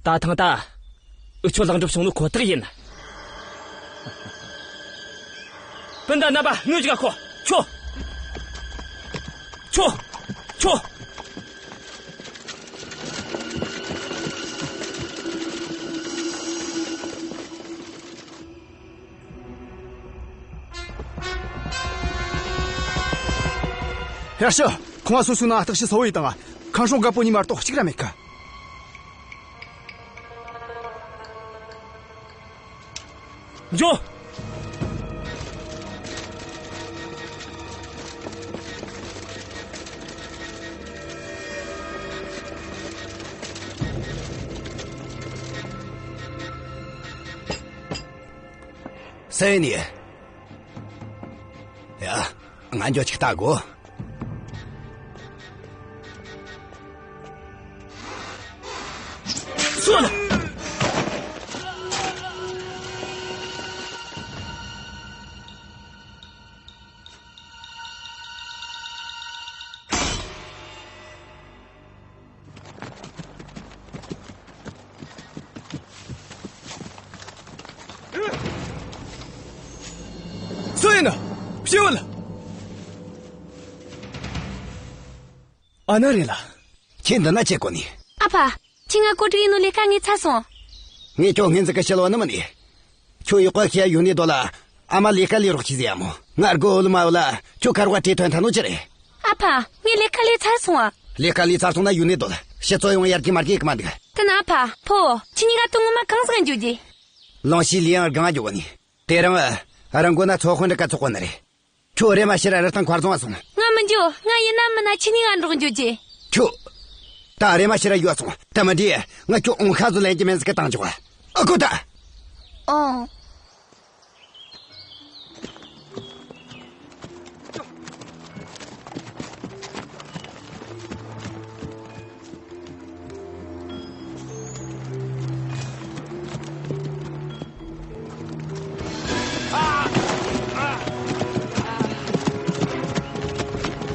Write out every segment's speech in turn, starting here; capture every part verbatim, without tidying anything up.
ད་ཐེངས་ད་འུ་ཆོ་ལེགས་འགྲུབ་བྱུང་ནོ་ཁོ་ཐག་ཡིན། སྤུན་ཟླ་རྣམ་པ་ནུ་ཅིག་ཁོ་ཁྱོ། ཁྱོ། ཁྱོ། ཡར་ཞུ། ཁང་བ་སོ་སོའི་ནང་བརྟག་ཞིབ་གསལ་བོ་ཡེ་དང་། ཁང་སྲུང་རྒད་པོ་གཉིས་མ་གཏོགས་གཅིག་ར་མེད་ཀི། འགྱོ། སུ་ཡིན་ནི། ཡ། ང་འགྱོ་ཅིག་ལྟ་དགོ། སོད། སུ་ཡིན་ན། ཕྱི་བལ། ཨ་ན་རེད་ལ། ཁྱེད་འདི་ན་ཆི་བྱེད་གོ་ནི། ཨ་ཕ། ཁྱེད་ང་བཀོད་སྒྲིག་ཡེ་ནོ་ལས་ཀ་ངས་ཚར་སོང་། ངས་ཁྱོད་སྔོན་ཟིག་གི་ཤི་ལོ་ནི་མིན་ནི། ཁྱོད་ཡག་པོ་ཤེས་ཡོད་ནི་དོ་ལ། ཨ་མ་ལས་ཀ་ལས་རོགས་གྱིས་ཟེར་ཡ་མོ། ང་རྒོ་འོ་ལ་མ་འོ་ལ་ཁྱོད་ཁར་བ་བྲིས་ཐོན་ཐ་ནོ་ཅི་རེད། ཨ་ཕ། ངས་ལས་ཀ་ལས་ཚར་སོང་ཨ། ལས་ཀ་ལས་ཚར་སོང་ན་ཡོད་ནི་དོ་ལ། ཕྱི་ཚོ་ཡོང་ཡར་གྱི་མར་གྱི་གི་མ་འདུག་དེ་ན་ཨ་ཕ། ཕོ། ཁྱེད་གཉིས་ཀ་དོན་ངོ་མ་གང་ཟིག་འགྱོ་རྒྱུ། ལོང་ཤི་ལི་ཡང་སྒང་འགྱོ་གོ་ནི། དེ་རིང་། རང་མགོ་ན་ཚོ་དཔོན་འདྲ་ཀ་ཚོགས་གོ་ནི་རེད། ཁྱོད་རེ་མ་ཤི་ར་རི་སྟེང་མཁར་རྫོང་ང་སོང་། ང་མི་འགྱོ། ང་ཡིན་ན་མིན་ན་ཁྱེད་གཉིས་ཀ་འགྲོགས་འགྱོ་རྒྱུ། ཁྱོད། ད་རེ་མ་ཤི་ར་ཡོད་སོང་། ད་མི་འདྲི། ང་ཁྱོད་འོང་ཁ་ཟོ་ལེན་གྱི་མིན་ཟིག་གི་བཏང་འཇོག་ཨ། ཨ་ཁུ་ད། ཨོ།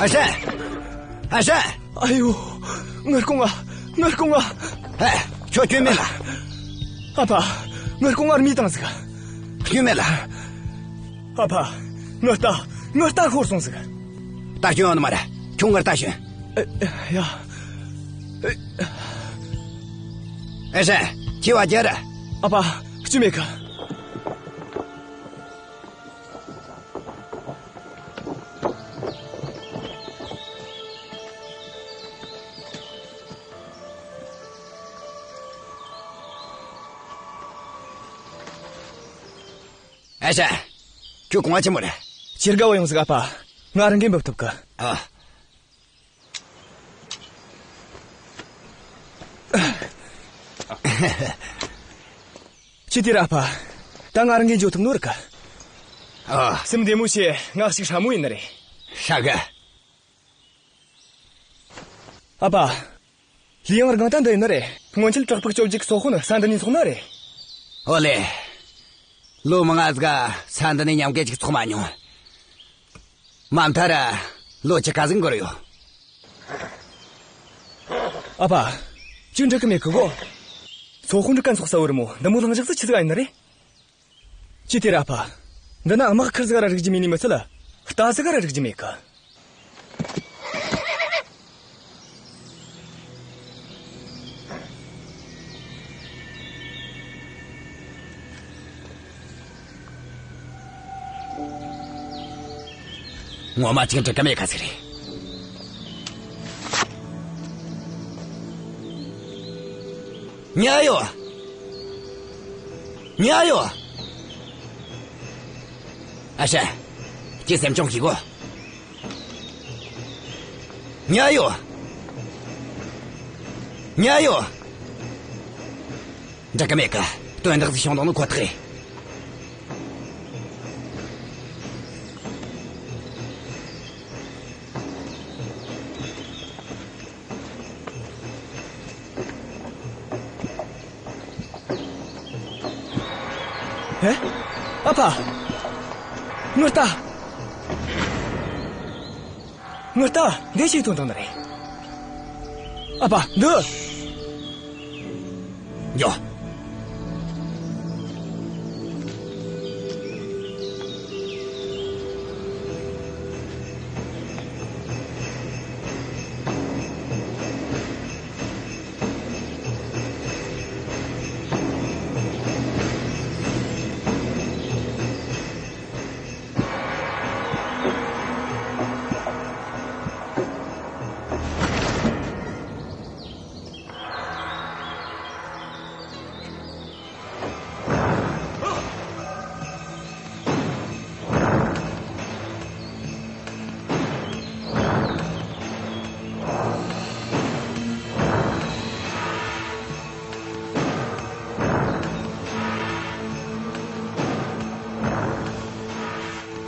ཨ་ཧྲན། ཨ་ཧྲན། ཨ་ཡོ། ངར་སྐོང་ང་། ངར་སྐོང་ང་། ཨེ། ཁྱོད་སྐྱོན་མེད་ལ། ཨ་ཕ། ངར་སྐོང་ང་རྨས་བཏང་ཟིག་སྐྱོན་མེད་ལ། ཨ་ཕ། ངའི་རྟ། ངའི་རྟ་ཤོར་སོང་ཟིག་རྟ་སྐྱོན་ཡོད་ནི་མ་རེད། ཁྱོད་ངའི་རྟ་ཞོན། ཨེ། ཡ། ཨེ་ཧྲན། ཁྱེད་བ་རྒྱལ་ར། ཨ་ཕ། སྐྱོན་མེད་གི། ཨེ་ཧྲན། ཁྱོད་གོང་བ་ཆེན་མོ་རེད། ཁྱེད་དགའ་བོ་ཡོང་ཟིག་ཨ་ཕ། ང་རང་གིས་འབབ་ཐུབ་གི། ཨ། ཅི་དེ་ར་ཨ་ཕ། ད་ང་རང་གིས་འཇོག་ཐུབ་ནོ་རེད་ག་ཨ། སེམས་བདེ་མོ་བྱེད། ང་ཞིག་ཧྲ་མོ་ཡིན་ནི་རེད། ཧྲ་གི། ཨ་ཕ། ལི་ཡང་རྒང་ད་འདི་ཡིན་ནི་རེད། སྔོན་ཆད་བྲག་ཕུག་བཅོ་བརྒྱད་ཀྱི་ཚོ་དཔོན་ས་འདི་ནས་ཚོགས་ནི་རེད། ཨོ་ལེ། ལོ་མང་ང་ཟིག་ས་འདི་ནས་མཉམ་གི་ཅིག་ཚོགས་མ་མྱོང་། མ་མཐའ་ར། ལོ་བཅུ་ཁ་ཟིག་འགོར་ཡོད། ཨ་ཕ། ཅི་འགྲིག་གི་མེད་གི་གོ། ཚོ་དཔོན་འགྲིག་ག་ཚོགས་ས་བོ་རི་མོ་འདི་མོ་ལྷིང་འཇགས་སུ་ཆི་ཟིག་ཨ་ཡིན་ནི་རེད། ཅི་དེ་ར་ཨ་ཕ། འདི་ན་དམག་ཁུར་ཟིག་ར་རིག་རྒྱུ་མེད་ནི་མི་ཚད་ལ། རྟ་ཟིག་ར་རིག་རྒྱུ་མེད་གི། ངོ་མ་ཅིག་འགྲིག་གི་མེད་ཁ་ཟིག་རེད། ཉལ་ཡོད། ཉལ་ཡོད། ཨ་ཧྲན། ཁྱེད་སེམས་ཆུང་གི་གོ། ཉལ་ཡོད། ཉལ་ཡོད། འགྲིག་གི་མེད་གི། དོན་དག་ཅིག་བྱུང་འདུག་ནི་ཁོ་ཐག་རེད། ཨེ། ཨ་ཕ། ངའི་རྟ། ངའི་རྟ་འདི་ཞིག་ཐོན་བཏང་ནི་རེད། ཨ་ཕ་འདི། འགྱོ།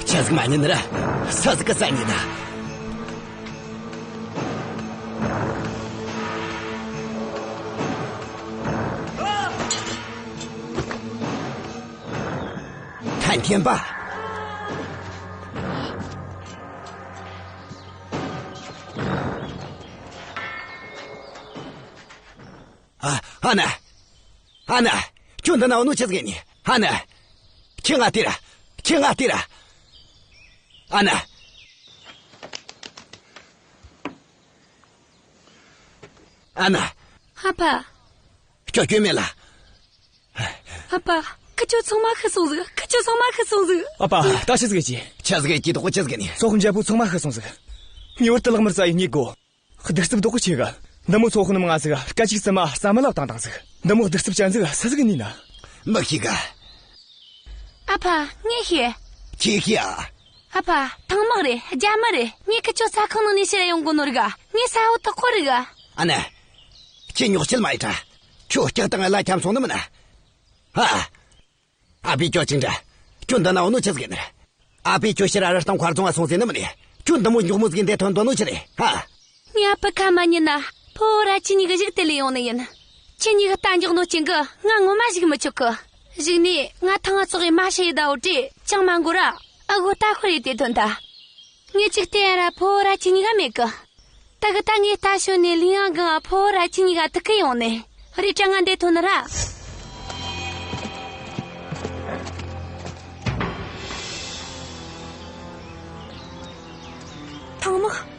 ཆི་ཟིག་མ་ཉན་ནི་ར། སུ་ཟིག་གི་ས་ཉན་ན། ཐན་ཐན་པ། ཨ། ཨ་ན། ཨ་ན། ཁྱོད་འདི་ན་འོ་ནོ་ཆི་ཟིག་ཡིན་ནི། ཨ་ན། ཁྱེད་ང་ལྟོས་ར། ཁྱེད་ང་ལྟོས་ར། ཨ་ན། ཨ་ན། ཨ་ཕ། ཁྱོད་སྐྱོན་མེད་ལ། ཨ་ཕ། ཁི་ཆོ་ཚང་མ་ཤི་སོང་ཟིག་ཁི་ཆོ་ཚང་མ་ཤི་སོང་ཟིག་ཨ་ཕ། ད་ཆི་ཟིག་ཡེད་རྒྱུ། ཆི་ཟིག་ཡེད་རྒྱུ་དོག་གོ་ཆི་ཟིག་ནི། སོག་འཇའ་པོ་ཚང་མ་ཤི་སོང་ཟིག་ངེས་པར་དུ་ལག་དམར་རྩ་ཡི་རྙེད་དགོ། གདུག་རྩུབ་དོག་གོ་ཆེ་གི། འདི་མོ་ཚོ་ཁོ་ནི་མ་ཟིག་སྐད་ཅིག་ཙམ་མ་ཟ་མ་ལབ་བཏང་བཏང་ཟིག་འདི་མོ་གདུག་རྩུབ་ཅན་ཟིག་སུ་ཟིག་ནི་ན། མི་ཤེས་གི། ཨ་ཕ། ངས་ཤེས། ཁྱེད་ཤེས་ཨ། ཨ་ཕ། ཐང་དམག་རེད། རྒྱ་མི་རེད། ངས་ཁི་ཆོ་ས་ཁང་ནང་ནས་ཕྱིར་ཡོང་གོ་ནོ་རིག་ངས་ས་འོག་ཐག་ཁོ་རིག་ཨ་ན། ཁྱེད་ཉོག་བཤད་མ་ཡེད་དྲ། ཁྱོད་སྐྲག་དང་གླ་འཁྱམས་སོང་ནི་མིན་ན། ཧ། ཨ་ཕས་ཁྱོད་ཅིག་འདྲ། ཁྱོད་འདི་ན་འོ་ནོ་ཆི་ཟིག་ནི། ཨ་ཕས་ཁྱོད་ཕྱིར་ཨ་རི་སྟོང་མཁར་རྫོང་ང་སོང་ཟེར་ནི་མིན་ནི། ཁྱོད་འདི་མོ་མགྱོགས་མོ་ཟིག་འདི་ཐོན་འདོད་ནོ་ཆི་རེད། ཧ། ངའི་ཨ་ཕའི་ཁ་མ་ཉན་ན་ཕུ་བོ་ར་ཁྱེད་གཉིས་ཀྱི་གཞུག་དེད་ལས་ཡོང་ནི་ཡིན། ཁྱེད་གཉིས་ཀྱི་རྟ་མགྱོགས་ནོ་རྐྱེན་གྱིས་ང་ངོ་མ་ཞུགས་མི་ཆོག་གི། གཞུག་ནས་ང་ཐང་ང་ཙོག་གི་མ་ཤི་ཡི་ད་འོ་དྲེ་ཅང་མ་འགོར་ར། ཨ་གོ་རྟ་ཤོར་ཡི་དེ་ཐོན་ད། ངས་ཅིག་བལྟས་ཡ་ར་ཕུ་བོ་ར་ཁྱེད་གཉིས་ཀ་མེད་གི། ད་གི་ད་ངས་རྟ་ཞོན་ནས་ལིང་ཡང་གང་ཕུ་བོ་ར་ཁྱེད་གཉིས་ཀ་ཐུག་གི་ཡོང་ནས་རི་བྲག་ང་འདི་ཐོན་ནི་ར། ཐང་དམག་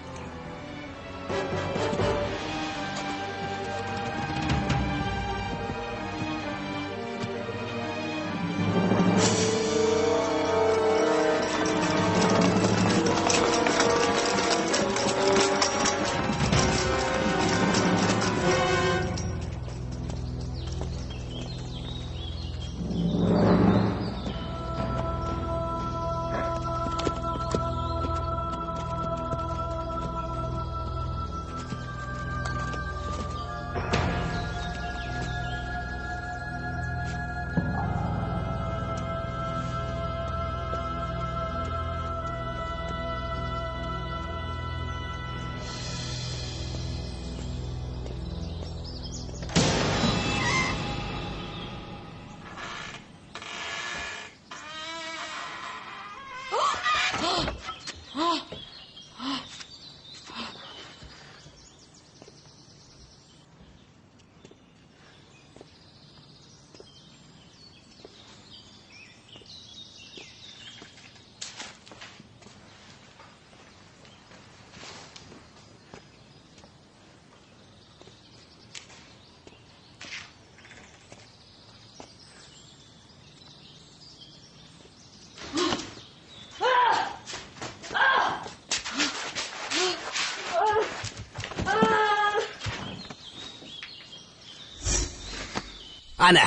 ཨ་ན།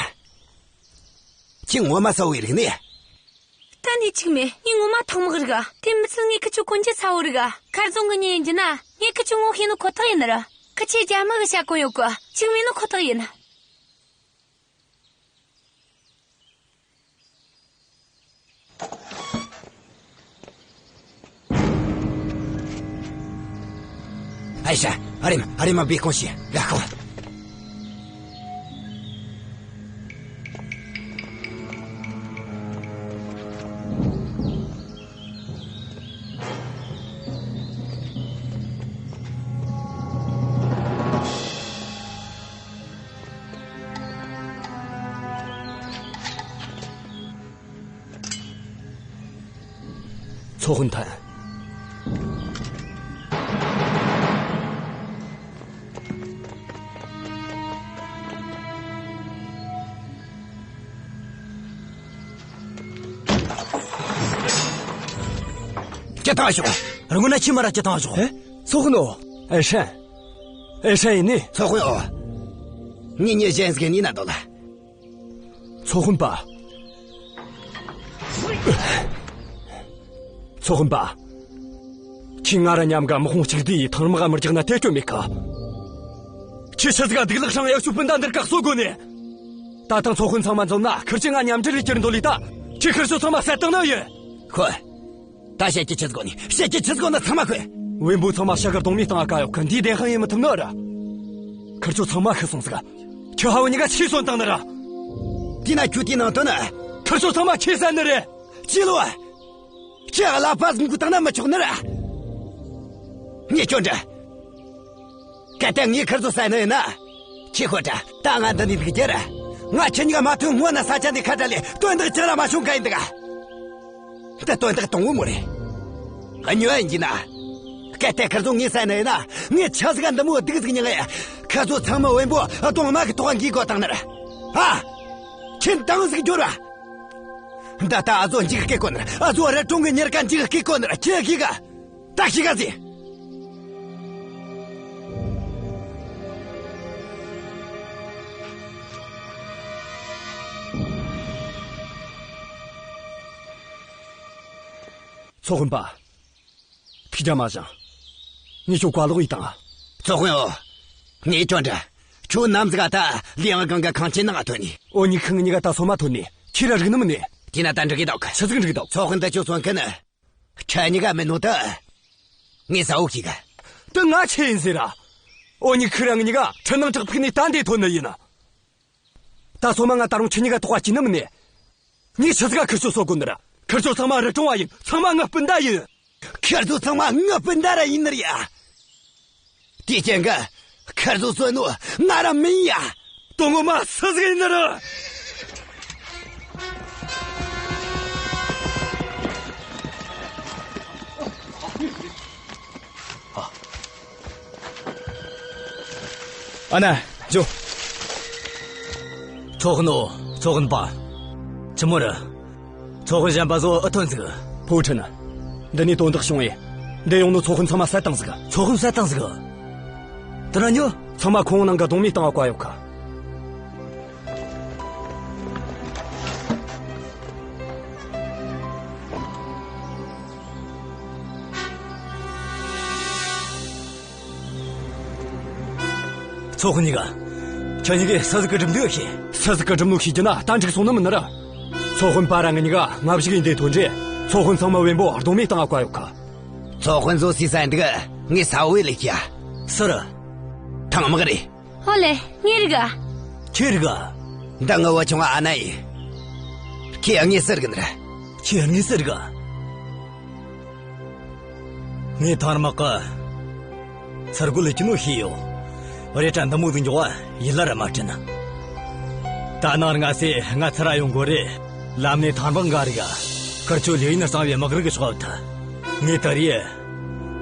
ཁྱེད་ངོ་མ་གསལ་བོའི་རིག་ནས། གཏན་ནས་འཆུག་མེད། ངས་ངོ་མ་ཐང་དམག་རིག་ཨ། དེ་མི་ཚད་ངས་ཁི་ཆོ་གོན་རྒྱུ་ཚ་བོ་རིག་ཨ། མཁར་རྫོང་གི་མྱི་ཡིན་རྒྱུ་ན་ངས་ཁི་ཆོ་ངོ་ཤེས་ནོ་ཁོ་ཐག་ཡིན་ནི་ར། ཁི་ཆོས་རྒྱ་མི་གི་ཞྭ་གོན་ཡོད་གི། འཆུག་མེད་ནོ་ཁོ་ཐག་ཡིན། ཨའི་ཤ། ཨ་རེམ། ཨ་རེམ་མ་བི་ཁོང་ཤི་ར་ཁོ། ཚོ་དཔོན་ཐན། སྐྱིད་ཐང་ཞོག་རི་མགོ་ན་ཁྱི་མ་ར་སྐྱིད་ཐང་ཞོག་ཨེ། ཚོ་དཔོན་ནོ། ཨེ་ཧྲན། ཨེ་ཧྲན་ཡིན་ནི། ཚོ་དཔོན་ཨོ། ངེད་གཉིས་གཞན་ཟིག་ནི་ན་དོ་ལ། ཚོ་དཔོན་པ། ཚོ་དཔོན་པ། ཁྱེད་ང་ར་མཉམ་ག་དམག་དཔུང་གཅིག་སྡུད་ཡིས་ཐང་དམག་མི་རྒྱག་ན་དེ་སྐྱོན་མེད་ཀི། ཁྱེད་ཆི་ཟིག་ག་སྡིག་ལག་ཧྲང་ཡག་ཤོས་སྤུན་ཟླ་འདིར་ག་གསོ་དགོས་ནས། ད་ཐང་ཚོ་དཔོན་ཚང་མ་འཛོམས་ན་ཁིར་ཆེ་ང་མཉམ་འབྲེལ་ལས་ཀྱིར་འདོད་ལས་ད། ཁྱེད་ཁིར་ཆོ་ཚང་མ་བསད་བཏང་ནི་ཡིན། ཁོ། ད་བཤད་ཀྱི་ཆི་ཟིག་གོ་ནི་བཤད་ཀྱི་ཆི་ཟིག་གོ་ན་ཚང་མ་ཁོས། བེམ་པོ་ཚང་མ་ཤ་གར་གདོང་མའི་སྟེང་ང་བཀའ་ཡོག་གི་འདིའི་བདེན་དཔང་ཡིན་མི་ཐུབ་ནི་ར། ཁིར་ཆོ་ཚང་མ་ཤི་སོང་ཟིག་ཁྱེད་ཧ་བོ་གཉིས་ཀ་ཆི་སོན་བཏང་ནི་ར། དེ་ན་ཁྱོད་དེའི་ནང་དོན་ནི། ཁིར་ཆོ་ཚང་མ་ཁྱེད་བསད་ནི་རེད། ཅི་ལོ། ཁྱེད་ཀླད་པ་ཟིན་གུ་བཏང་ན་མི་ཆོག་ནི་ར། ངས་སྐྱོན་འདྲ། གལ་ཏེ་ངས་ཁིར་ཚོ་བསད་ནི་ཡིན་ན། ཁྱེད་ཁོ་ད་ད་ང་འདི་ནས་འདུག་རྒྱུ་ར། ང་ཁྱེད་གཉིས་ཀ་མ་ཐོན་སྔོན་ན་ས་ཆ་འདི་ཁ་བྲལ་ལས་དོན་དག་ཅི་ར་མ་བྱུང་ག་ཡིན་འདུག་ག་འདི་དོན་དག་དང་བོ་མོ་རེད། གཉིས་པ་ཡིན་གྱི་ན། གལ་ཏེ་ཁིར་ཚོ་ངས་བསད་ནི་ཡིན་ན། ངས་ཆི་ཟིག་ག་འདི་མོ་སྡུག་ཟིག་མྱངས་ཡ། ཁིར་ཚོ་ཚང་མ་བེམ་པོ་གདོང་མ་གི་ཐོག་འགྱིག་གོ་བཏང་ནི་ར། ཨ། ཁྱེད་འདང་ཟིག་རྒྱོབ་ར། འདི་ལྟ་ཨ་ཟོ་འཇིག་སྐད་གོ་ནི་ར། ཨ་ཟོ་རི་གྲོང་གི་ཉེར་ཀ་འཇིག་སྐད་གོ་ནི་ར། ཁྱེད་ཀྱིས་ག་ད་ཤི་ག་ཟེ། ཚོ་དཔོན་པ། ཐུགས་རྒྱལ་མ་བཞེངས། ངས་ཁྱོད་བཀའ་ལོག་ཡིས་བཏང་། ཚོ་དཔོན་ཨོ། ངས་ཁྱོད་འདྲ། ཁྱོད་ནམ་ཟིག་ཨ་ད་ལི་ཡང་གང་ག་ཁང་ཆེན་ནང་ཐོན་ནི། ཨོ་ཉི་ཁང་གཉིས་ཀ་ད་སོ་མ་ཐོན་ནི། ཁྱེད་ར་རིག་ནི་མིན་ནི། དེ་ན་ད་འགྲིག་གི་འདུག་ཆི་ཟིག་འགྲིག་འདུག་ཚོ་དཔོན་ད་ཁྱོད་སོན་མཁན་ནི། ཁྱེད་གཉིས་ཀ་མིན་ནོ་ད། ངས་ས་འོག་ཞིག་ག་ད་ང་ཆི་ཡིན་ཟེར་ར། ཨོ་ཉི་ཁུ་རང་གཉིས་ཀ་ཁྲི་ནང་བྲག་ཕུག་ནས་ད་འདི་ཐོན་ནི་ཡིན། ད་སོ་མ་ང་ད་རུང་ཁྱེད་གཉིས་ཀ་དོགས་པ་སྐྱེས་ནི་མིན་ནི། ངས་ཆི་ཟིག་ག་ཁིར་ཚོ་གསོད་དགོས་ནི་ར། ཁིར་ཚོ་ཚང་མ་རི་གྲོང་བ་ཡིན། ཚང་མ་ངའི་སྤུན་ཟླ་ཡིན། ཁིར་ཚོ་ཚང་མ་ངའི་སྤུན་ཟླ་ར་ཡིན་ནི་རེད་ཡ། དེའི་རྐྱེན་གྱིས་ཁིར་ཚོ་གསོད་ནོ་ང་ར་མིན་ཡ། དོན་ངོ་མ་སུ་ཟིག་ཡིན་ནི་རེད། ཨ་ན། འཇོ། ཚོ་དཔོན་ནོ། ཚོ་དཔོན་པ། ཆི་མོ་རེད། ཚོ་དཔོན་གཞན་པ་ཚོ་ཨེ་ཐོན་ཟིག་ཕོ་ཁྲིན། འདི་ནས་དོན་དག་བྱུང་བས། འདི་ཡོང་ནོ་ཚོ་དཔོན་ཚང་མ་བསད་བཏང་ཟིག་ཚོ་དཔོན་བསད་བཏང་ཟིག་དེ་ན་ཉོ། ཚང་མ་ཁོང་ནང་གི་གདོང་མའི་སྟེང་ང་བཀའ་ཡོད་ཁ། ཚོ་དཔོན་གཉིས་ཀ་ཁྱེད་གཉིས་ཀས་སུ་ཟིག་གི་སྒྲུབ་འདོད་ཤེས། སུ་ཟིག་གི་སྒྲུབ་ནོ་ཤེས་རྒྱུ་ན་ད་འགྲིག་སོང་ནི་མིན་ནི་ར། ཚོ་དཔོན་པ་ར་ང་གཉིས་ཀ་ང་བཞུགས་ཡིན་དེ་ཐོན་རྗེས། ཚོ་དཔོན་ཚང་མ་བེམ་པོ་གདོང་མའི་སྟེང་ང་བཀའ་ཡོད་ཁ། ཚོ་དཔོན་ཚོ་སུས་བསད་འདུག་ངས་ས་འོག་ལས་ཤེས་ཡ། སུ་རེད། ཐང་དམག་རེད། ཨོ་ལེ། ངའི་རིག་ག་ཁྱེད་རིག་ག་འདི་ངའི་བུ་ཆུང་ཨ་ན་ཡིན། ཁྱེད་ངའི་སྲས་རེད་གི་ནི་ར། ཁྱེད་ངའི་སྲས་རེད་ག་ངས་ཐང་དམག་གི་ཚུར་རྒོལ་ལས་ཀྱི་ནོ་ཤེས་ཡོད། རེད་དྲ་འདི་མོ་ཟིག་འཇོག་པ་ཡིད་ལ་ར་མ་དྲན། ད་ནངས་ང་སེ་ང་ཚུར་ར་ཡོང་དགོས་རེད། ལམ་ནས་ཐང་དམག་འགའ་རིག་ག་ཁིར་ཆོ་ལིའུ་ཡིན་གཙང་བོའི་དམག་རིགས་གི་ཕྱོགས་བུད་ཐལ། ངས་ད་རེས་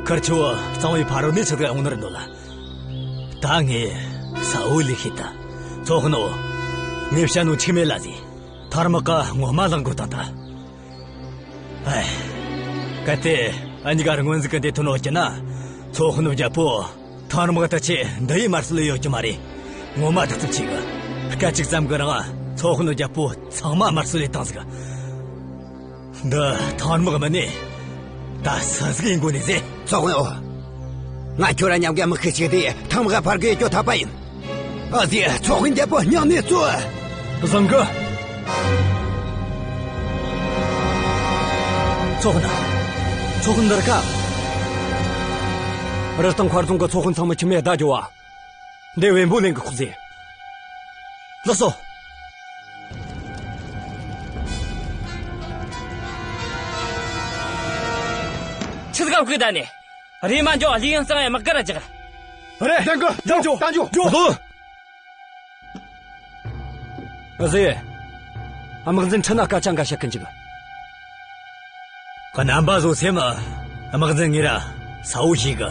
ཁིར་ཆོ་གཙང་བོའི་ཕ་རོལ་ནས་ཆི་ཟིག་ཡོང་ནི་རེད་འདོད་ལ། ད་ངས་ས་འོག་ལས་ཤེས་ད། ཚོ་དཔོན་ནོ། ངས་བཤད་ནོ་འཆུག་མེད་ལ་ཟེ། ཐང་དམག་ག་ངོ་མ་ལངས་དགོས་དང་ད། ཨེ། གལ་ཏེ་ཨ་ཉི་ག་ར་སྔོན་ཟིག་གི་འདི་ཐོན་ཡོད་ཀྱི་ན། ཚོ་དཔོན་རྒྱལ་པོ་ཐང་དམག་ད་ཆེ་འདི་ཡི་དམར་གསོད་ཡོད་ཀྱི་མ་རེད། ངོ་མ་ད་ཚུབ་ཆེ་གི་སྐད་ཅིག་ཙམ་གི་རང་ཚོ་དཔོན་རྒྱལ་པོ་ཚང་མ་དམར་གསོད་ལས་བཏང་ཟིག་འདི་ཐང་དམག་མིན་ནི་ད་སུ་ཟིག་ཡིན་དགོས་ནི་ཟེ། ཚོ་དཔོན་ཨོ། ང་ཁྱོད་ར་མཉམ་ག་མི་ཤི་ཞིག་དེ་ཐང་དམག་ཕར་གི་སྐྱོ་ཐག་པ་ཡིན། ཨ་ཟེ། ཚོ་དཔོན་རྒྱལ་པོ་སྙིང་ནས་གསོ། བཟང་གི་ཚོ་དཔོན། ཚོ་དཔོན་འདིར་ཁ། རི་སྟེང་མཁར་རྫོང་གི་ཚོ་དཔོན་ཚང་མ་ཁྱིམ་མེད་བདའ་རྒྱོབ་བ། འདི་བེམ་པོ་ལེན་གི་ཁུག་ཟེ། ལགས་སོ། ཆི་ཟིག་ག་བཀུག་ད་ནི། རེམ་མ་འགྱོ། ལིའུ་ཡིན་གཙང་བོའི་དམག་སྒར་ར་རྒྱག་རེད། ལྡན་གི་ད་འགྱོ། ད་འགྱོ། འགྱོ། ཨ་ཟེ། དམག་འཛིན་ཁྲིན་ན་སྐད་ཆ་འགའ་བཤད་གི་འཇུག་རྣམ་པ་ཚོ་སེམས་དམག་འཛིན་ངེད་ར་ས་བོ་ཞིག་གི་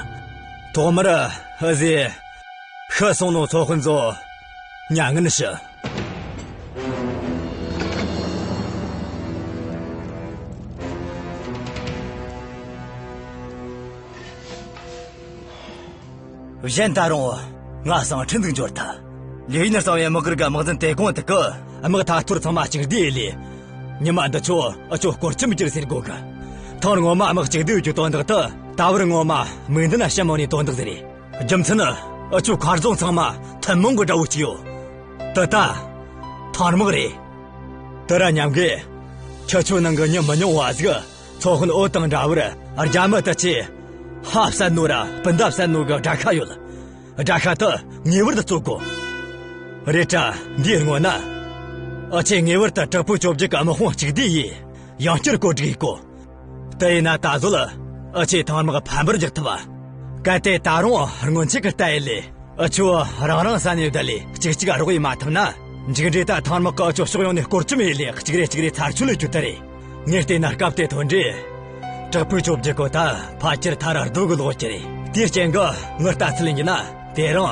ཐོག་མར་ཧི་ཟེ་ཤི་སོང་ནོ་ཚོ་དཔོན་ཚོ་མྱ་ངན་ཞུ། གཞན་ད་རུང་ང་སང་ཁྲི་འཛུགས་འབྱོར་ཐལ། ལེ་ཡིན་གསང་བའི་དམག་སྒར་གི་དམག་འཛིན་དེ་གོང་དུ་གི་དམག་ཐ་ཐོར་ཚང་མ་གཅིག་བསྡུས་ལས། ཉི་མ་འདི་ཆོ་ཨ་ཆོ་སྐོར་ཆུ་མི་གྱུར་ཟེར་གོ་གི། ཐེངས་སྔོན་མ་དམག་གཅིག་བསྡུས་ཀྱི་དོན་དག་དེ་ད་བར་ངོ་མ་མིག་མདུན་ན་ཤི་མོ་ནི་དོན་དག་ཟེར་རེད། རྒྱུ་མཚན་ནི་ཨ་ཆོ་མཁར་རྫོང་ཚང་མ་ཐུན་མོང་གི་དགྲ་བོ་གཅིག་ཡོད། དེ་ད་ཐང་དམག་རེད། དེ་ར་མཉམ་གི་ཁྱེད་ཆོ་ནང་གི་མྱི་མི་ཉུང་བ་ཟིག་ཚོ་དཔོན་འོ་དང་འདྲ་བར་རྒྱ་མི་དེ་ཆེ་ཧ་བསད་ནོ་ར་སྤུན་ཟླ་བསད་ནོ་གི་དགྲ་ཤ་ཡོད། དགྲ་ཤ་དེ་ངེས་པར་དུ་གཅོད་དགོ། རེད་དྲ་འདིའི་སྔོན་ན་ཨ་ཆེ་ངེས་པར་དུ་དྲག་པོའི་བཅོ་བརྒྱད་ཀྱི་དམག་དཔུང་གཅིག་བསྡུས་ཡིས་ཡང་བསྐྱར་བཀོད་སྒྲིག་ཡེད་དགོ། དེ་ཡིན་ན་ད་གཟོད་ཨ་ཆེ་ཐང་དམག་ཕམ་པར་འཇུག་ཐུབ། གལ་ཏེ་ད་རུང་སྔོན་ཆད་ཀྱི་ལྟ་ཡེ་ལས་ཨ་ཆོ་རང་རང་ས་ནས་བསྡད་ལས་གཅིག་གཅིག་རོགས་ཡེད་མ་ཐུབ་ན། མཇུག་འབྲས་ད་ཐང་དམག་གི་ཨ་ཆོ་ཕྱོགས་ཡོངས་ནས་སྐོར་ཅི་མེད་ལས་གཅིག་རེ་གཅིག་རེ་ཚར་ཆུད་ལས་རྒྱུ་དེ་རེད། ངས་བལྟས་ན་སྐབས་དེ་ཐོན་འདྲེ། དྲག་པོའི་བཅོ་བརྒྱད་གོ་ད་ཕལ་ཆེར་ཐར་ར་རྡོ་གི་ལོག་གི་རེད། དེའི་རྐྱེན་གྱིས་ངའི་ལྟ་ཚུལ་ཡིན་ན་དེ་རིང་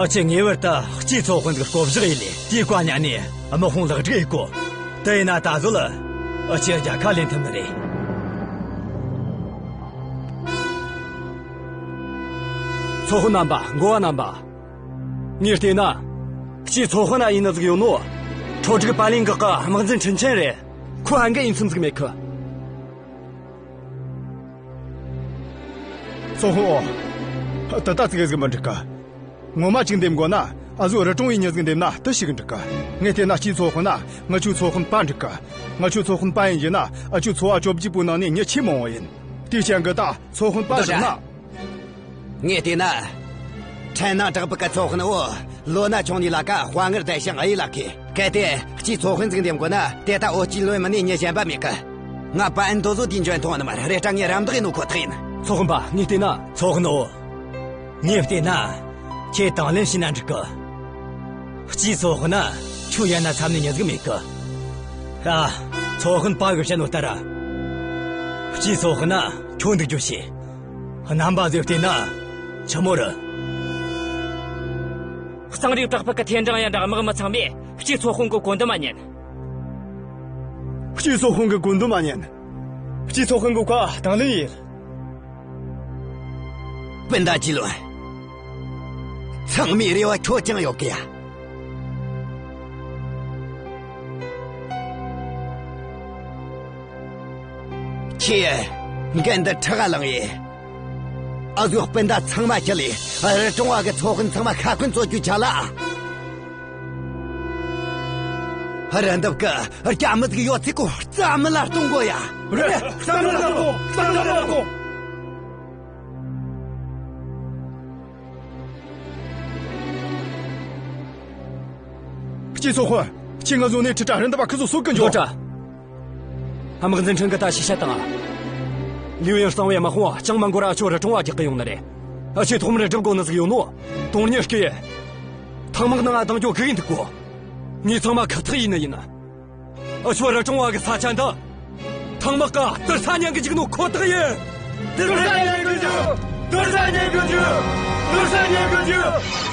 ཨ་ཆེ་ངེས་པར་དུ་སྤྱིའི་ཚོ་དཔོན་གྱི་བསྐོ་བཞག་ཡིན་ལས་དེའི་བཀའ་ཉན་ནས་དམག་དཔུང་ལེགས་སྒྲིག་ཡེད་དགོ། དེ་ཡིན་ན་ད་གཟོད་ཨ་ཆེ་རྒྱལ་ཁ་ལེན་ཐུབ་ནི་རེད། ཚོ་དཔོན་རྣམ་པ། འགོ་བ་རྣམ་པ། ངས་བལྟས་ན། སྤྱིའི་ཚོ་དཔོན་ན་ཡིན་ནི་ཟིག་ཡོད་ནོ། ཁྲོ་དྲུག་པ་ལིང་གི་དམག་འཛིན་ཁྲིན་ཆན་རེད། ཁོ་ཨ་འགའ་ཡིན་སེམས་ཟིག་མེད་ཁི། ཚོ་དཔོན་འོ། ད་ལྟ་ཙིག་གེ་ཟིག་མི་འགྲིག་གི། ངོ་མ་ཅིག་འདེམས་དགོས་ན་ཨ་ཟོ་རི་གྲོང་བའི་མྱི་ཟིག་འདེམས་ན་དེ་ཞིག་འགྲིག་གི། ངས་བལྟས་ན་སྤྱིའི་ཚོ་དཔོན་ན་ང་ཆོའི་ཚོ་དཔོན་པ་འགྲིག་གི། ང་ཆོའི་ཚོ་དཔོན་པ་ཡིན་རྒྱུ་ན་ཨ་ཆོའི་ཚོ་བ་བཅོ་བརྒྱད་པོའི་ནང་ནས་མྱི་ཆེས་མང་བོ་ཡིན། དེའི་རྐྱེན་གྱིས་ད་ཚོ་དཔོན་པ་འདི་བཞག་ན། འདྲ། ངས་བལྟས་ན། འཕྲིན་ནང་བྲག་ཕུག་གི་ཚོ་དཔོན་འོ། ལོ་ན་ཆུང་ནི་ལ་ཀ་དཔའ་ངར་ལྡན་ཞིང་གཡས་ལ་མཁས། གལ་ཏེ་སྤྱིའི་ཚོ་དཔོན་ཟིག་འདེམས་དགོས་ན་དེ་ལྟ་འོ་སྤྱི་བློན་མི་ནི་མྱི་གཞན་པ་མེད་གི། ང་པ་ཨན་དོ་ཟོ་དེའི་འཇོན་ཐང་ནི་མ་རེད་དྲ་ངས་རམ་འདེགས་ཡེད་ནོ་ཁོ་ཐག་ཡིན། ཚོ་དཔོན་པ་ངས་བལྟས་ན། ཚོ་དཔོན་འོ། ངས་བལྟས་ན། ཁྱེད་དང་ལེན་བྱས་ན་འགྲིག་གི། སྤྱིའི་ཚོ་དཔོན་ན་ཁྱོད་ཡན་ན་འཚམ་ནི་མྱི་ཟིག་མེད་གི། ཨ། ཚོ་དཔོན་པ་གི་བཤད་ནོ་ལྟར། སྤྱིའི་ཚོ་དཔོན་ན་ཁྱོད་འདུག་རྒྱུ་བྱེད། རྣམ་པ་ཚོས་བལྟས་ན་ཆི་མོ་རེད། གཙང་རིག་བྲག་ཕུག་གི་ཐེའུ་ཀྲང་ཡན་དྲ་དམག་མི་ཚང་མས་སྤྱིའི་ཚོ་དཔོན་གི་བཀོད་འདོམས་མ་ཉན། སྤྱིའི་ཚོ་དཔོན་གི་བཀོད་འདོམས་མ་ཉན། སྤྱིའི་ཚོ་དཔོན་གི་བཀའ་དང་ལེན་ཡིན། སྤུན་ཟླ་ཅི་ལོ། ཚང་མའི་རེ་བ་ཁྱོད་ཅང་ཡོད་གི་ཡ། ཁྱེད། འགན་འདི་ཁྲག་ལངས་ཡེ། ཨ་ཟོའི་སྤུན་ཟླ་ཚང་མ་ཁྱེར་ལས་རི་གྲོང་བ་གི་ཚོ་དཔོན་ཚང་མ་ཤ་འཁོན་རྩོད་རྒྱུ་ཆ་ལ། རི་འདབས་ཀྱི་རྒྱ་མི་ཟིག་ཡོད་ཚད་ཀོ་རྩ་མེད་ལ་གཏོང་དགོས་ཡ། རེད། རྩ་མེད་ལ་གཏོང་། རྩ་མེད་ལ་གཏོང་། སྤྱི་ཚོགས་དཔོན། ཁྱེད་ང་བཟུང་ནས་ཁྲི་ཁྲ་རི་འདབས་པ་ཁི་ཚོ་སོད་གི་འཇོག་འདོད་དྲ། དམག་འཛིན་ཁྲིན་གི་ད་ཤེས་བྱ་དང་། ལིའུ་ཡིན་གཙང་བའི་དམག་དཔུང་ཅང་མ་འགོར་ཨ་ཆོ་རི་གྲོང་བ་རྒྱག་གི་ཡོང་ནི་རེད། ཨ་ཆེ་ཐོག་མར་སྒྲུབ་དགོ་ནི་ཟིག་ཡོད་ནོ། དོན་གཉེར་སྐད། ཐང་དམག་ནང་ང་དང་ཅོ་གི་ཡིན་འདུག་གོ། ངས་ཚང་མ་ཁག་ཐེག་ཡིན་ནི་ཡིན། ཨ་ཆོ་རི་གྲོང་བ་གི་ས་ཆ་འདི། ཐང་དམག་ག་དུར་ས་ཉན་གི་འཇུག་ནོ་ཁོ་ཐག་ཡིན། དུར་ས་ཉན་གི་འཇུག་དུར་ས་ཉན་གི་འཇུག་དུར་ས་ཉན་གི་འཇུག་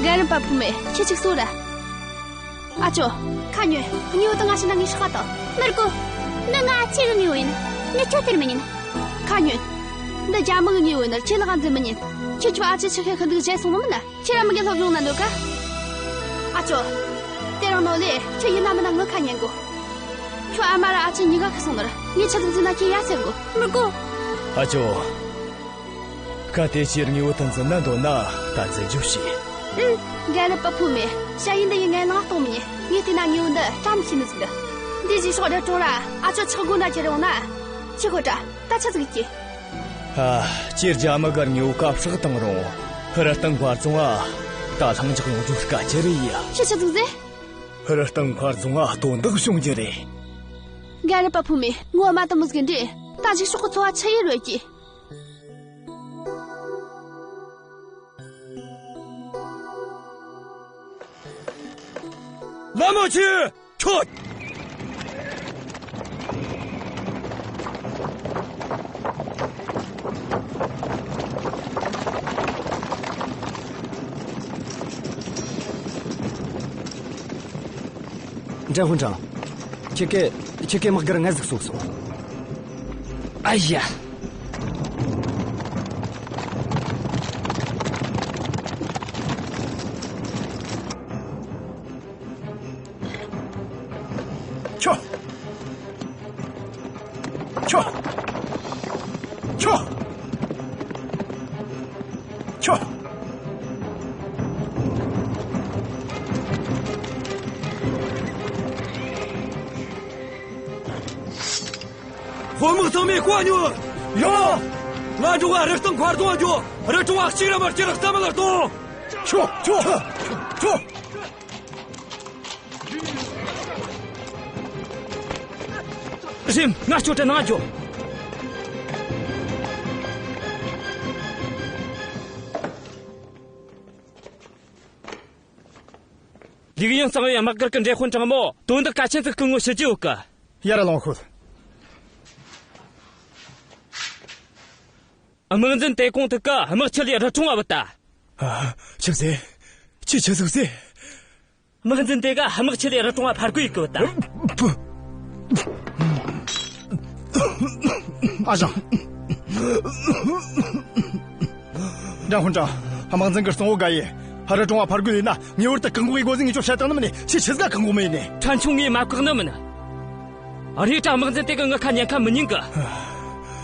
རྒན་རབས་པ་བུ་མེད་ཁྱེད་ཅིག་གསོ་ར། ཨ་ཅོ། ཁ་ཉོན། དངོས་པོ་དང་ང་ཕྱི་ན་ངའི་ཧྲག་པ་དང་། མི་དགོས། འདི་ང་ཨ་ཅེ་གི་དངོས་པོ་ཡིན། ངས་ཁྱོད་སྟེར་མི་ཉན། ཁ་ཉོན། འདི་རྒྱ་མི་གི་དངོས་པོ་ཡིན་ན་ཁྱེད་ལ་ག་འཛིན་མི་ཉན། ཁྱེད་ཆོ་ཨ་ཅེ་ཆི་ཁེ་ཁི་འདུག་བྱས་སོང་ནི་མིན་ན། ཁྱེད་ར་མི་གི་སློབ་སྦྱོང་ན་འདོད་ག་ཨ་ཅོ། དེ་རིང་ནོ་ལེ་ཁྱོད་ཡིན་ན་མིན་ན་ངའི་ཁ་ཉན་དགོ་ཁྱོད་ཨ་མ་ར་ཨ་ཅེ་གཉིས་ཀ་ཁ་སོང་ནི་ར་ངས་ཆི་ཟིག་ཟིན་ན་ཁྱེད་ཡ་སེམས་དགོ་མི་དགོ་ཨ་ཅོ། སྐབས་དེ་ཕྱིར་དངོས་པོ་དེ་འཛིན་ན་འདོད་ན་ད་འཛིན་རྒྱུ་བྱོས། ཨུམ། རྒན་རབས་པ་བུ་མེད། ཞ་ཡིན་འདི་ཡི་ངའི་ནང་གཏོང་མི་ཉན། ངས་བལྟས་ན་དངོས་པོ་འདི་བཀྲ་མི་ཤིས་ནི་ཟིག་འདི། འདི་ཞིག་ཤོག་རི་གྲོང་ར། ཨ་ཅོ་ཆག་སྒོ་ན་ཁྱེར་ཡོང་ན། ཁྱི་ཁོ་ཏྲ་ད་ཆ་ཟིག་གི། ཨ། ཁྱེད་རྒྱ་མི་གར་ཉོ་ཀ་བསྲེག་བཏང་རུང་། ཧི་རི་སྟེང་མཁར་རྫོང་ཨ། ད་ལྷིང་འཇགས་ཡོང་རྒྱུ་སྐད་ཆ་རེད་ཡ། ཁྱི་ཆ་ཟིག་ཟེ། ཧི་རི་སྟེང་མཁར་རྫོང་ཨ་དོན་དག་བྱུང་རྒྱུ་རེད། ག་རེ་པ་ཕུ་མེ་ངོ་མ་དུ་མོ་ཟིག་འདྲེ། ད་ཞིག་ཤོག་གི་འཚོ་བ་ཆི་ཡེ་རོལ་གི། ལ་མོ་ཆི། ཁྱོད། འདྲན་ཧུན་ཀྲང་། ཁྱེད་ཀས་ཁྱེད་ཀས་དམག་སྒར་ངལ་ཟིག་གསོ་སོང་། ཨ་ཡ། ཁྱོ། ཁྱོ། ཁྱོ། ཁྱོ། དཔོན་དམག་ཚང་མས་བཀའ་ཉོན། ཡོང་། ང་འགྲོ་བ་རི་སྟེང་མཁར་རྫོང་འགྱོ། རི་གྲོང་བ་གཅིག་ར་མ་གཅིག་ར་རྩ་མེད་ལ་གཏོང་། ཁྱོ། ཁྱོ། ཁྱོ། རིམ། ང་ཁྱོད་དྲན་ན་འགྱོ། ལིག་ཡང་གཙང་བའི་དམག་སྒར་གྱི་འདྲེ་དཔོན་དྲང་མོ་དོན་དག་གལ་ཆེན་ཟིག་སྐུ་ངོ་ཞུ་རྒྱུ་ཡོད་གི། ཡར་ལོངས་ཤོག། དམག་འཛིན་དེ་གོང་དུ་གི་དམག་ཆེ་ལས་རི་གྲོང་བ་བུད་ད། ཨ། ཆི་ཟེ། ཆི་ཆི་ཟིག་ཟེ། དམག་འཛིན་དེ་ག་དམག་ཆེ་ལས་རི་གྲོང་བ་ཕར་རྒོལ་ཡེ་གི་བུད་ད། ཨ་ཞང་། འདྲན་ཧུན་ཀྲང་། དམག་འཛིན་གི་གཙང་བོ་ག་ཡེ། ཧ་རི་གྲོང་བ་ཕར་རྒོལ་ཡེ་ན་ངེས་པར་དུ་བཀག་འགོག་ཡེ་དགོ་ཟེར་ངས་ཁྱོད་བཤད་བཏང་ནི་མིན་ནི། ཆི་ཆི་ཟིག་ག་བཀག་འགོག་མེད་ནི། ཕྲན་ཆུང་ངས་མ་བཀག་ནི་མིན། རེད་དྲ་དམག་འཛིན་དེ་གི་ངི་ཁ་ཉན་ཁ་མི་ཉན་གི།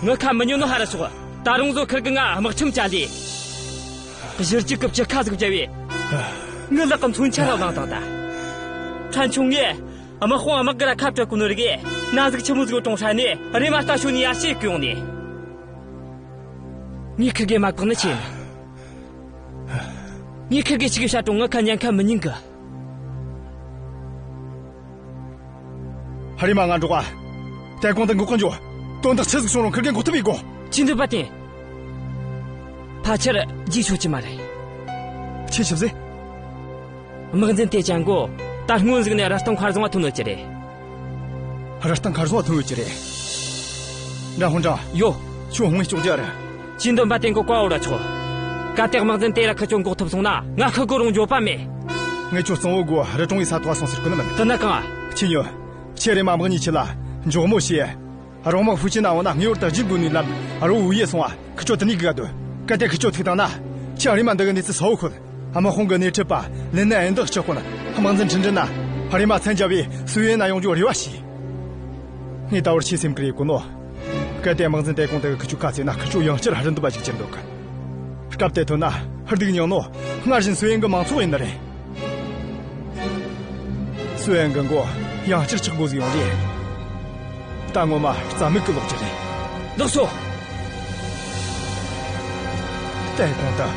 ངི་ཁ་མི་ཉན་ནོ་ཧ་ར་ཤོག། ད་རུང་བཟོ་ཁིར་གི་ང་དམག་ཁྲིམས་བཅའ་ལས། གཞི་རྒྱུག་གི་བཅུ་ཁ་ཟིག་བཅའ་བས། ངི་ལག་གི་མཚོན་ཆ་ར་བླངས་དང་ད། ཕྲན་ཆུང་ངས་དམག་དཔུང་དམག་གི་ར་ཁ་བྲལ་གོ་ནོ་རིག་ན་ཟིག་ཆི་མོ་ཟིག་གྲོང་ཧྲ་ནས་རེ་མ་ལྟ་ཤོ་ནི་ཡར་ཞེ་གི་ཡོང་ནས། ངས་ཁིར་གེ་མ་བཀག་ནི་ཆེ་ནི། ངས་ཁིར་གེ་ཅིག་གི་བཤད་རུང་ངི་ཁ་ཉན་ཁ་མི་ཉན་གི། ཧ་རི་མ་ང་འགྲོ་ག། དེ་གོང་དུ་འགོག་གི་འཇོག། དོན་དག་ཆི་ཟིག་བྱུང་རུང་ཁིར་གེ་འགོག་ཐུབ་པའི་དགོངས། ཅི་འདོད་པ་བསྟན། ཕལ་ཆེར་རྗེས་ཆོད་ཀྱི་མ་རེད། ཆི་ཆི་ཟེ། དམག་འཛིན་དེ་ཅན་གོ། ད་སྔོན་ཟིག་ནས་ར་སྟོང་མཁར་བཟང་བ་ཐོན་ནོ་ཅི་རེད། ར་སྟོང་མཁར་བཟང་བ་ཐོན་ཡོད་ཀྱི་རེད། འདྲན་ཧུན་ཀྲང་། ཡོ། ཁྱོད་ཧུང་ངེ་ཅོག་ཅར། ཅི་འདོད་པ་བསྟན་གོ་བཀའ་འོ་ར་ཆོག། གལ་ཏེ་དམག་འཛིན་དེ་ར་ཁི་ཆོ་འགོག་ཐུབ་སོང་ན་ང་ཁི་གོ་རུང་འགྱོད་པ་མེད། ངས་ཁྱོད་གཙང་བོ་དགོ་རི་གྲོང་ཡི་ས་ཐོག་སོང་ཟེར་གོ་ནི་མིན། དེ་ན་གང་། ཁྱི་ཉོ། ཁྱེད་རེ་མ་དམག་གཉིས་ཁྱི་ལ་འཇོག་མོ་བྱེད། རོང་དམག་ཧྥུ་ཅི་ན་འོ་ན་ངེས་པར་དུ་རྗེས་དགོས་ནས་ལབ། རོ་འུ་ཡེ་སོང་བ་ཁི་ཆོ་དེ་ནས་གི་ག་དོ། གལ་ཏེ་ཁི་ཆོ་ཐུག་བཏང་ན། ཁྱི་རེ་མ་འདི་གི་གནས་ཚུལ་ས་བོ་ཁོད། དམག་དཔུང་གི་སྣེ་ཁྲིད་པ་ལེན་ན་ཨེ་འདི་ལྕགས་ཁོ་ན་དམག་འཛིན་ཁྲིན་ཁྲིན་ན་ཧ་རི་མ་མཚན་རྒྱ་བའི་སུའེ་ན་ཡོང་རྒྱུ་རེ་བ་ཞིག། ངས་ད་བར་ཆེ་སེམས་ཀྱི་རེ་གོ་ནོ། གལ་ཏེ་དམག་འཛིན་དེ་གོང་དེ་གི་ཁི་ཆུ་ཁ་ཚེ་ན་ཁི་ཆུ་ཡང་བསྐྱར་ཧ་རི་འདུ་བ་ཞིག་ཅན་འདུག། སྐབས་དེ་ཐོན་ན་ཧར་སྡིག་ཉང་ནོ་སྔར་བཞིན་སུའེ་གི་མང་ཚོགས་ཡིན་ནི་རེད། སུའེ་གི་མགོ་ཡང་བསྐྱར་ཆག་དགོས་ཟིག་ཡོང་རེད། ད་ངོ་མ་རྩ་མེད་གི་ལོག་ཅི་རེད། ལགས་སོ། དེ་གོང་དུ་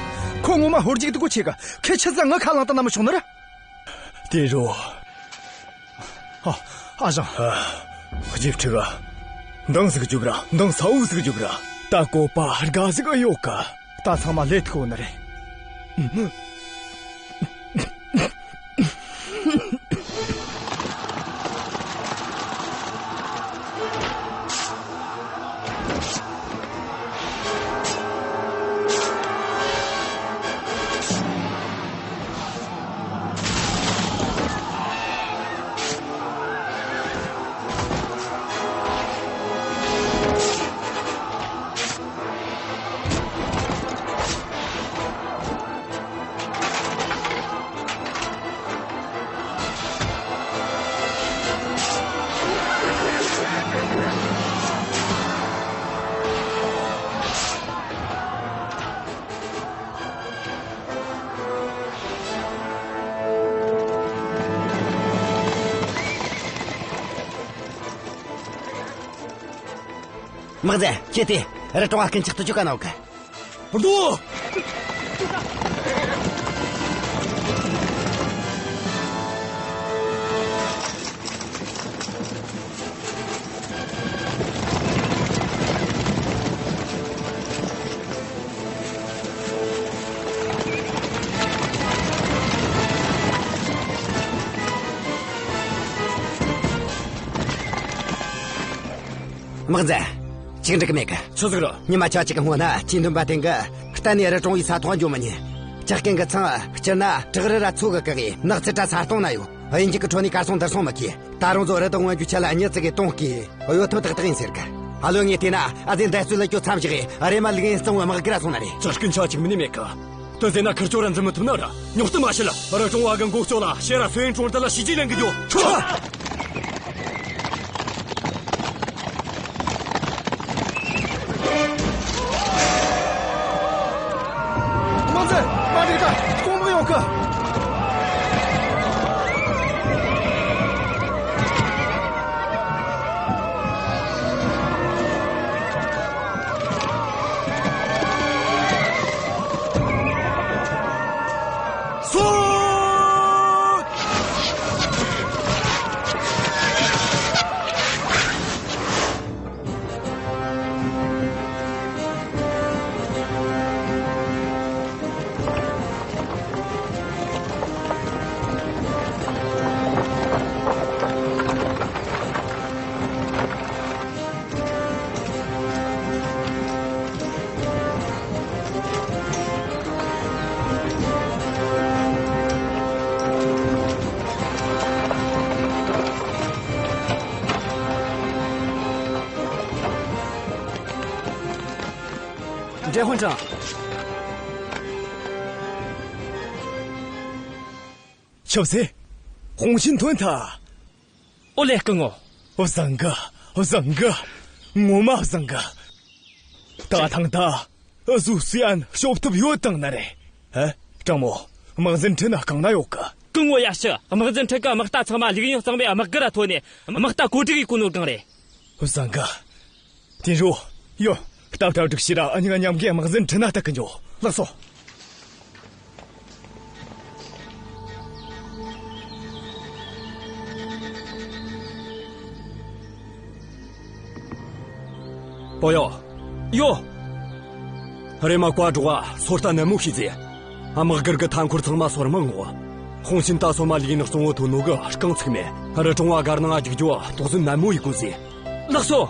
ཁོ་ངོ་མ་ཧོར་འཇིགས་འདུག་གོ་ཆེ་གི། ཁྱེད་ཆི་ཟིག་ངི་ཁ་ལངས་ཏེ་ན་མི་ཆོག་ནི་རེད། དེ་རུ། ཨ། ཨ་ཞང་། ཨ། རྗེས་ཁྲི་ག། འདང་ཟིག་རྒྱུག་ར། འདང་ས་འུ་ཟིག་རྒྱུག་ར། ད་བཀོད་པ་དགའ་ཟིག་ཡོད་ག། ད་ཚང་མ་ལས་ཐུག་ནི་རེད། དམག་འཛིན། ཁྱེད་དེ་རི་གྲོང་བ་ཀུན་ཆག་ཏུ་བཅུག་ག་ནོ་གི། རྡོ། དམག་འཛིན། ཅིག་འགྲིག་མེད་གི། ཆི་ཟིག་རེད། ཉི་མ་ཆ་གཅིག་གི་སྔོན་ན་ཆེས་འདུན་པ་དེང་གི་གཏན་ནས་རི་གྲོང་བའི་ས་ཐོག་འགྱོ་མི་ཉན། ཇག་རྐུན་གི་ཚང་སྤྱིར་ན་བྲག་རི་ར་མཚོ་གི་བཀག་གི་ནགས་ཚལ་ར་ས་སྟོང་ན་ཡོད། གཡུལ་འགྱེད་ཀྱི་ཁྲོད་ནས་གར་སོང་དུར་སོང་མི་ཁེ། ད་རུང་ཚོ་རི་དྭགས་རྔོན་རྒྱུའི་ཆེད་ལ་མྱི་བཙུགས་གི་གཏོང་གི་གཡོ་ཐབས་ཏག་ཏག་ཡིན་ཟེར་གི། ཨ་ལོ་ངས་བལྟས་ན་ཨ་ཟེ་འདས་རྩོད་ལ་སྐྱོ་མཚམས་བཞག་གི་རེ་མ་ལུག་ཡིན་གཙང་བོའི་དམག་སྒར་ར་སོང་ན་རེད། ཇག་རྐུན་ཆ་གཅིག་མིན་ནས་མེད་གི། དེ་ཟེར་ན་ཁིར་ཆོ་ར་འཛིན་མི་ཐུབ་ན་ར་རྙོག་དུ་མ་བྱེད་ལ། རི་གྲོང་བ་གི་མགོ་ལྕོག་ལ་ཕྱིར་ར་སོན་གྲོང་རྡལ་ལ་བྱས་རྗེས་ལེན་གི་འགྱོ། ཁྱོ། དམག་འཛིན། མ་འགྲིག་ད། རྐང་མག་ཡོང་གི། སོང་། འབྲས་ཧོན་ཀྲང་། ཆབ་སྲིད། ཧོང་ཤིན་ཐོན་ཐལ། ཨོ་ལེ། སྐུ་ངོ། བཟང་གི། བཟང་གི། ངོ་མ་བཟང་གི། ད་ཐེངས་ད་ཨུ་ཟུ་སུའི་ཨན་སྐྱོབ་ཐུབ་ཡོད་དང་ན་རེ། ཨ། དྲང་མོ། དམག་འཛིན་ཁྲིན་ན་གང་ན་ཡོད་གི། སྐུ་ངོ་ཡ་ཤི། དམག་འཛིན་ཁྲིན་གི་དམག་རྟ་ཚང་མ་ལུག་ཡིན་གཙང་མའི་དམག་སྒར་ར་ཐོན་ནས་དམག་རྟ་བཀོད་སྒྲིག་ཡེད་གོ་ནོ་སྒང་རེད། བཟང་གི། དེ་རུ། ཡོ། སྟབས་གྲ་སྒྲིག་བྱས་ར་ཨ་ཉི་ང་མཉམ་གི་དམག་འཛིན་ཁྲིན་ན་ལྟ་གི་འགྱོ། ལགས་སོ། པོ་ཡོ། ཡོ། རེ་མ་བཀའ་སྒྲོག་པ་སོ་ལྟ་ནན་མོ་ཤེས་ཟེ། དམག་སྒར་གི་མཐའ་འཁོར་ཚང་མ་སོར་མ་འོག་ཧོང་ཤིན་ད་སོ་མ་ལུག་ཡིན་གཙང་བོ་ཐོན་ནོ་གི་རྐང་ཚུགས་མེད། རི་གྲོང་བ་སྒར་ནང་ང་རྒྱུག་རྒྱུ་དོགས་ཟོན་ནན་མོ་ཡེད་དགོས་ཟེ། ལགས་སོ།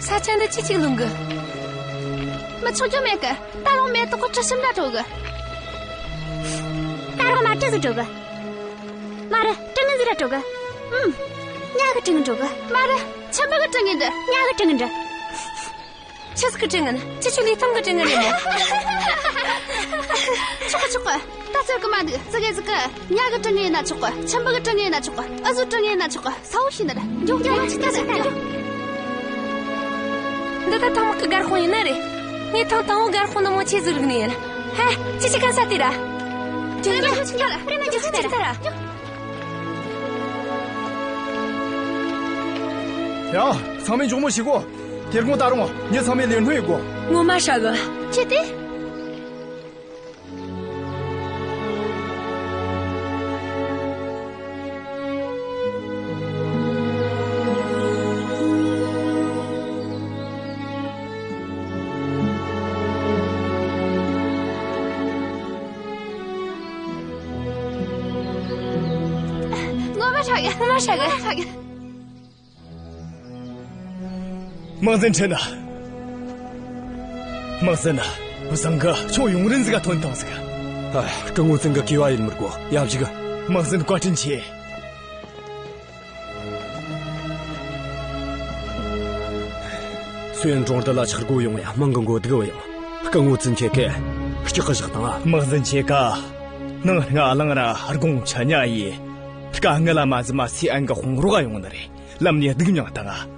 ས་ཆ་འདི་ཅི་ཅིག་ལུང་གི། མི་ཆོག་རྒྱུ་མེད་གི། ད་རུང་མེ་ཏོག་གི་དྲི་ཞིམ་འདྲ་བྲོ་གི། ད་རུང་མ་དྲི་ཟིག་བྲོ་གི། མ་རེད། དྲི་ངན་ཟིག་ར་བྲོ་གི། ཨུམ། ཉ་གི་དྲི་ངན་བྲོ་གི། མ་རེད། ཆུ་འབུ་གི་དྲི་ངན་འདི། ཉ་གི་དྲི་ངན་འདི། ཆི་ཟིག་གི་དྲི་ངན། ཅི་ཆུ་ལི་ཐང་གི་དྲི་ངན་རེད་མོ། ཆོག་གི་ཆོག་གི། ད་ཟེར་གི་མ་འདུག་ཙི་གེ་ཟིག་གི། ཉ་གི་དྲི་ངན་ཡིན་ན་ཆོག་གི། ཆུ་འབུ་གི་དྲི་ངན་ཡིན་ན་ཆོག་གི། ཨུ་ཟོའི་དྲི་ངན་ཡིན་ན་ཆོག་གི། ས་འོག་ཤི་ནི་རེད། འགྱོ་འགྱོ་འགྱོ། ཅི་ད་ཟེར་འགྱོ། འདི་ད་ཐང་དམག་གི་སྒར་དཔོན་ཡིན་ནི་རེད། ངས་ཐང་དང་བོ་སྒར་དཔོན་ནི་མོ་ཆེ་ཟིག་རིག་ནི་ཡིན། ཧེ། ཅི་ཞིག་ག་ས་དེ་ར། འགྱོ་འགྱོ། ཅི་ད་ར། རེ་མ་འགྱོ་ཅི་ད་ར། ཡ། ཚང་མས་མགྱོགས་མོ་བྱེད་གོ། དེ་དགོང་ད་རུང་ངེད་ཚང་མས་ལས་སྣོན་ཡེད་དགོ། ངོ་མ་ཧྲ་གི། ཅི་སྟེ། ངོ་མ་ཧྲ་གི། ངོ་མ་ཧྲ་གི། ཧྲ་གི། དམག་འཛིན་ཁྲིན། དམག་འཛིན། བཟང་གི། ཁྱོད་ཡུན་རིང་ཟིག་ག་ཐོན་ཐང་ཟིག་ཨ། སྐུ་ངོ་ཙིང་གི་ཀི་བ་ཡིན་མི་དགོ། ཡ་བཞུགས། དམག་འཛིན་བཀའ་དྲིན་ཆེ། སུའེ་ཨན་གྲོང་རྡལ་ལ་ཆག་སྒོ་ཡོང་ཡ་དམངས་གི་མགོ་སྡུག་བུད་ཡོང་། སྐུ་ངོ་ཙིང་ཁྱེད་ཀྱིས་སྐྱག་གི་བཞག་དང་ཨ། དམག་འཛིན་ཁྱེད་ཀ། ནངས་སྔ་ལངས་ར་དགོང་ཆ་ཉ་ཡི། དཀའ་ངལ་ལ་མ་ཟིན་མ་སུའེ་ཨན་གི་དཔུང་རོགས་ཡོང་ནི་རེད། ལམ་ནས་སྡུག་མྱངས་བཏང་ང་།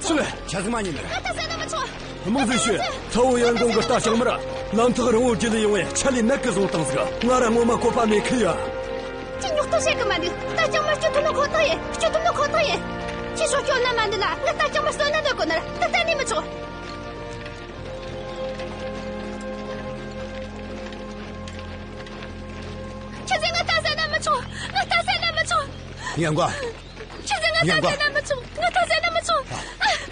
ཆི་ལེ། ཆ་ཟིག་མ་ཉན་ནི་རེད། ད་ཟེར་ན་མི་ཆོག་དམངས་ཟིག་ཤོད། ཚ་བོ་ཡང་གོང་གི་རྟ་ཞང་མར་ལམ་ཐག་རིང་བོ་བརྒྱུད་ལས་ཡོང་བས་ཆ་ལས་ནད་ཀི་བཟུང་བཏང་ཟིག་ང་ར་ངོ་མ་བཀོད་པ་མེད་ཁུལ་ཡ། ཅི་ཉོག་ ཚོ་བཤད་གི་མ་འདུག་རྟ་རྐྱང་མར་སྐྱོབ་ཐུབ་ནོ་ཁོ་ཐག་ཡིན། སྐྱོབ་ཐུབ་ནོ་ཁོ་ཐག་ཡིན། ཁྱེད་ཤོག་སྐྱོབ་ན་མ་འདུག་ལ། ང་རྟ་རྐྱང་མར་གསོད་ན་འདོད་གོ་ནི་ར། ད་གཏན་ནས་མི་ཆོག་ཁྱེད་ཚོས་ང་རྟ་བསད་ན་མི་ཆོག་ང་རྟ་བསད་ན་མི་ཆོག་ཡོན་ཀོང་། ཁྱེད་ཚོས་ང་རྟ་ཡོན་ཀོང་། བསད་ན་མི་ཆོག་ང་རྟ་བསད་ན་མི་ཆོག་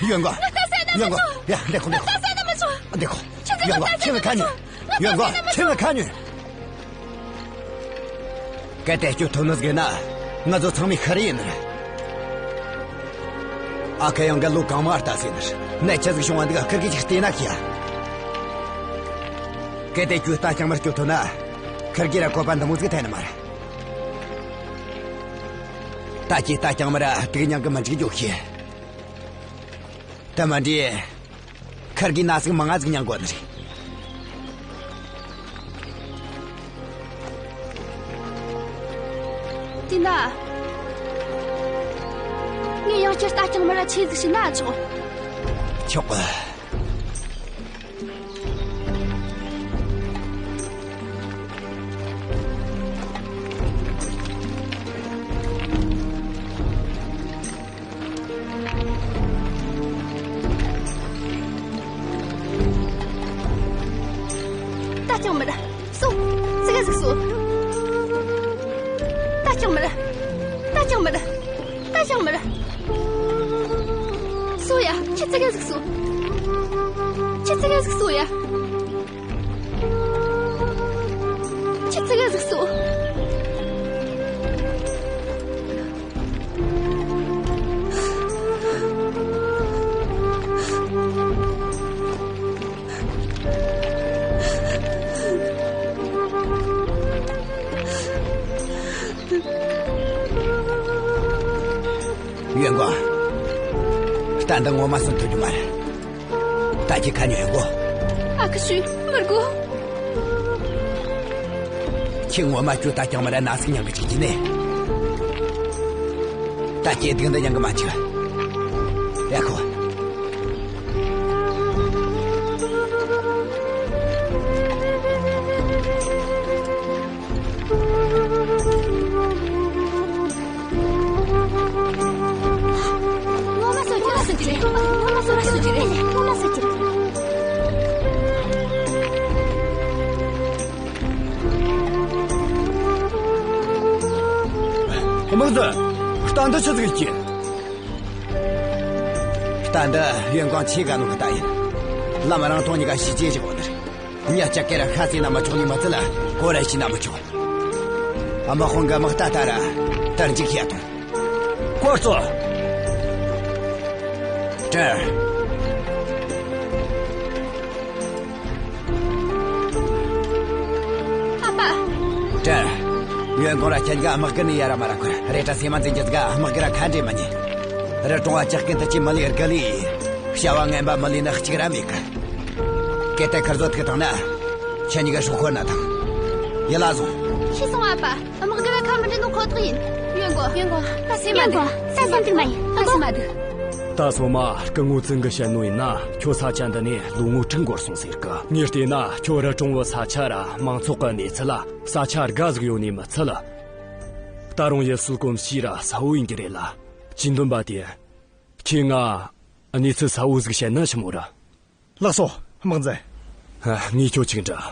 ཡོན་ཀོང་། ང་རྟ་བསད་ན་མི་ཡོན་ཀོང་། ཆོག་ཡ། འདི་ཁོ། འདི་ཁོ། ང་རྟ་བསད་ན་མི་ཆོག་འདི་ཁོ། ཁྱེད་ཚོས་ཡོན་ང་ཀོང་། རྟ་ཁྱེད་ང་ཁ་ཉོན། ཡོན་ཀོང་། ཁྱེད་ང་ཁ་ཉོན། གལ་ཏེ་སྐྱོབ་ཐུབ་ནི་ཟིག་ན། ང་ཚོ་ཚང་མས་ཤི་རེ་ཡིན་ནི་རེད། ཨ་ཁུ་ཡང་གི་ལོ་གང་མང་ལྟ་ཟིན་ནི་རེད། ནད་ཆི་ཟིག་བྱུང་བ་འདུག་ཁིར་གིས་ཅིག་བལྟས་ན་ཤེས་ཡ། གལ་ཏེ་ཁྱོས་རྟ་རྐྱང་མར་སྐྱོབ་ཐུབ་ན། ཁིར་གིས་ར་བཀོད་པ་འདི་མོ་ཟིག་འཐེན་ནི་མ་རེད། ད་ཁྱེད་རྟ་རྐྱང་མར་ར་དུག་མྱང་གི་མི་འཇུག་རྒྱུ་ཤེས། དེ་མ་འདྲ། ཁིར་གིས་ན་ཟུག་མང་ང་ཟིག་མྱང་དགོས་ནི་རེད། དེ་ན། ངས་ཡང་བསྐྱར་རྟ་རྐྱང་མར་ར་ཆས་ཟིག་བྱིན་ན་ཆོག་ཆོག་གི། རྟ་རྐྱང་མར། སོ། ཙི་གེ་ཟིག་སོ། རྟ་རྐྱང་མར། རྟ་རྐྱང་མར། རྟ་རྐྱང་མར། སོ་ཡ། ཁྱེད་ཙི་གེ་ཟིག་སོ། ཁྱེད་ཙི་གེ་ཟིག་སོ་ཡ། ཁྱེད་ཙི་གེ་ཟིག་སོ། ཡོན་ཀོང་། རྟ་འདི་ངོ་མ་གསོད་ཐུབ་རྒྱུ་མ་རེད། ད་ཁྱེད་ཁ་ཉོན་ཡོན་ཀོང་། ཨ་ཁུ་ཤུ། མི་དགོས། ཁྱེད་ངོ་མ་ཁྱོད་རྟ་རྐྱང་མར་ར་ན་ཟུག་མྱང་གི་ཅིག་གྱིས་ནས། ད་ཁྱེད་སྡུག་འདི་མྱང་གི་མ་འཇུག་ཡ་ཁོ། ངོ་མ་གསོད་རྒྱུ་རེད། ངོ་མ་གསོད་རྒྱུ་རེད། ངོ་མ་གསོད་རྒྱུ་རེད། ངོ་མ་གསོད་རྒྱུ་རེད། དམག་འཛིན། རྟ་འདི་ཆི་ཟིག་ཡིན། རྟ་འདི་ཡོན་ཀོང་ཆེ་ག་ནོ་གི་རྟ་ཡིན། ལམ་རིང་ཐུང་གཉིས་ཀ་ཤི་རྗེས་བཞག་ཡོད་ནི་རེད། མྱི་སྐྱ་ཀེ་ར་ཤ་ཟོས་ན་མི་ཆོག་ནི་མི་ཚད་ལ་ཀོ་ར་ཤི་ན་མི་ཆོག་དམག་དཔུང་གི་དམག་རྟ་ད་ར་དར་འཇུག་བྱས་དང་། སྐོར་ཚོ། དྲན། ཨ་ཕ། དྲན། ཡོན་ཀོང་ར་ཁྱེད་ཀ་དམག་སྒར་ནས་ཡར་མར་འཁོར་རེད་དྲ། སེམས་མ་འཛིན་རྒྱུ་ཟིག་དམག་སྒར་ར་ཁ་འདྲེ་མ་ཉན། རི་གྲོང་བ་ཇག་རྐུན་དེ་ཆེ་མི་ལས་དགུ་ལས། བྱ་བ་ངན་པ་མི་ལས་ནི་གཅིག་ར་མེད་གི། གལ་ཏེ་ཁིར་ཚོ་ཐུག་བཏང་ན། ཁྱེད་གཉིས་ཀ་སྲོག་ཤོར་ན་ཐང་། ཡིད་ལ་ཟུངས། ཤེས་སོང་ཨ་ཕ། དམག་སྒར་ར་ཁ་མི་འབྲལ་ནོ་ཁོ་ཐག་ཡིན། ཡོན་ཀོང་། ཡོན་ཀོང་། ད་སེམས་མ་ཡོན་ཀོང་། སྡུག་ད་སེམས་སྡུག་མ་ཡིན། ད་སེམས་མ་སྡུག་ད་སོ་མ་སྐུ་ངོ་ཙིང་གི་བཤད་ནོ་ཡིན་ན། ཁྱོད་ས་ཆ་འདི་ནས་ལོ་ངོ་དྲུག་འགོར་སོང་ཟེར་གི། ངས་བལྟས་ན་ཁྱོད་རི་གྲོང་བུ་ས་ཆ་ར་མང་ཚོགས་གི་གནས་ཚུལ་ལ་ས་ཆ་དགའ་ཟིག་ཡོད་ནི་མི་ཚད་ལ། ད་རུང་ཡུལ་སྲོལ་གོམས་གཤིས་ར་གསལ་བོ་ཡིན་གྱི་རེད་ལ། ཅི་འདོན་པ་དེ། ཁྱེད་ང་གནས་ཚུལ་གསལ་བོ་ཟིག་བཤད་ན་ཆི་མོ་ར། ལགས་སོ། དམག་འཛིན། ཨ། ངས་ཁྱོད་ཅིག་འདྲི།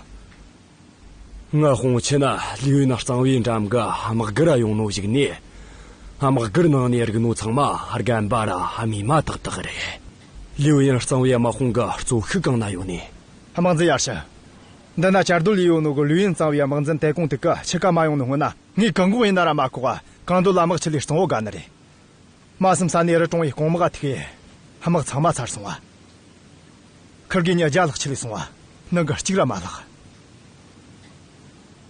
ངའི་དཔུང་ཆེ་ན་ལིའུ་ཡུན་གཙང་བོའི་འགྲམ་གི་དམག་སྒར་ར་ཡོང་ནོ་ཞིག་ནས། དམག་སྒར་ནང་ནས་རིག་ནོ་ཚང་མ་རྒན་པ་ར་རྨས་མ་ཏག་ཏག་རེད། ལིའུ་ཡུན་གཙང་བོའི་དམག་དཔུང་གི་གཙོ་ཤུགས་གང་ན་ཡོད་ནི། དམག་འཛིན་ཡར་ཞུ། འདི་ན་བཅའ་སྡོད་ལས་ཡོད་ནོ་གི་ལིའུ་ཡུན་གཙང་བོའི་དམག་འཛིན་ཏེ་ཀོང་ཏུ་གི་ཕྱི་ཁ་མ་ཡོང་ནི་སྔོན་ན། ངས་གང་གོང་ཡིན་ན་ར་མ་ཁོག་ག་གང་འདོད་ལ་དམག་ཆི་ལས་གཙང་བོ་དགའ་ནི་རེད། མ་བསམ་ས་ནས་རི་གྲོང་བའི་གོང་དམག་ཐུག་དམག་ཚང་མ་ཚར་སོང་བ། ཁིར་གི་མྱི་བརྒྱ་ལྷག་ཆི་ལས་སོང་བ། ནང་གི་གཅིག་ར་མ་ལྷག་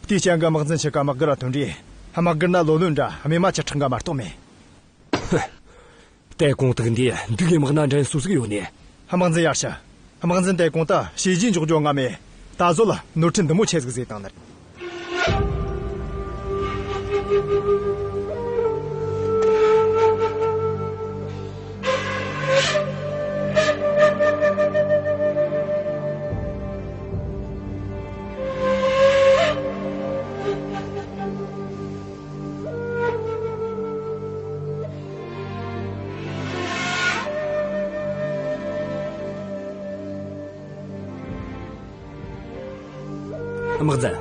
དེའི་རྐྱེན་གི་དམག་འཛིན་ཆི་ག་དམག་སྒར་ར་ཐོན་རེ། དམག་སྒར་ན་ལོ་ལོན་འདྲ་རྨས་མ་ཆ་ཁྲག་འགའ་མ་གཏོགས་མེད། ཧི། ཏེ་ཀོང་ཏུ་འདི་འདུག་གི་དམག་ན་འགྲན་སོ་ཟིག་ཡོད་ནི། དམག་འཛིན་ཡར་ཞུ། དམག་འཛིན་ཏེ་ཀོང་ཏུ་བྱས་རྗེས་འཇོག་རྒྱུ་ང་མེད། ད་གཟོད་ནོར་འཁྲུལ་འདི་མོ་ཆེ་ཟིག་བཟོས་བཏང་ནི། དམག་འཛིན།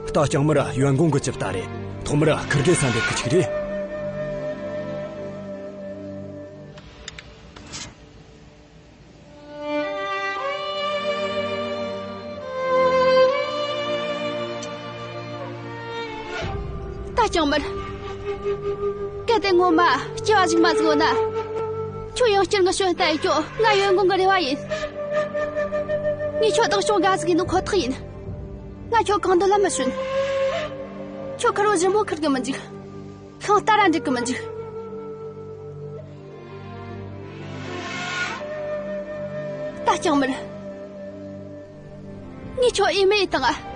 རྟ་རྐྱང་མར་ཡོན་གོང་གི་ཅིབ་ལྟ་རེད། ཐོག་མར་ཁིར་གེ་ས་འདེབས་གི་ཆིག་རེད། རྟ་རྐྱང་མར། གལ་ཏེ་ངོ་མ་སྐྱེ་བ་གཞུག་མ་ཟིག་ཡོད་ན། ཁྱོད་ཡང་བསྐྱར་ངི་ཞོན་ལྟ་ཡི་ཁྱོད། ང་ཡོན་གོང་གི་རེ་བ་ཡིན། ངས་ཁྱོད་བདག་སྐྱོང་དགའ་ཟིག་ཡིན་ནོ་ཁོ་ཐག་ཡིན། ང་ཁྱོད་གང་འདོད་ལ་མི་ཞོན། ཁྱོད་ཁུར་བོ་ཞིབ་མོ་ཁུར་གི་མི་འཇུག་ཤིང་རྟ་ར་འགྲིག་གི་མི་འཇུག་རྟ་རྐྱང་མར། ངས་ཁྱོད་ཨེ་མེད་བཏང་ང་།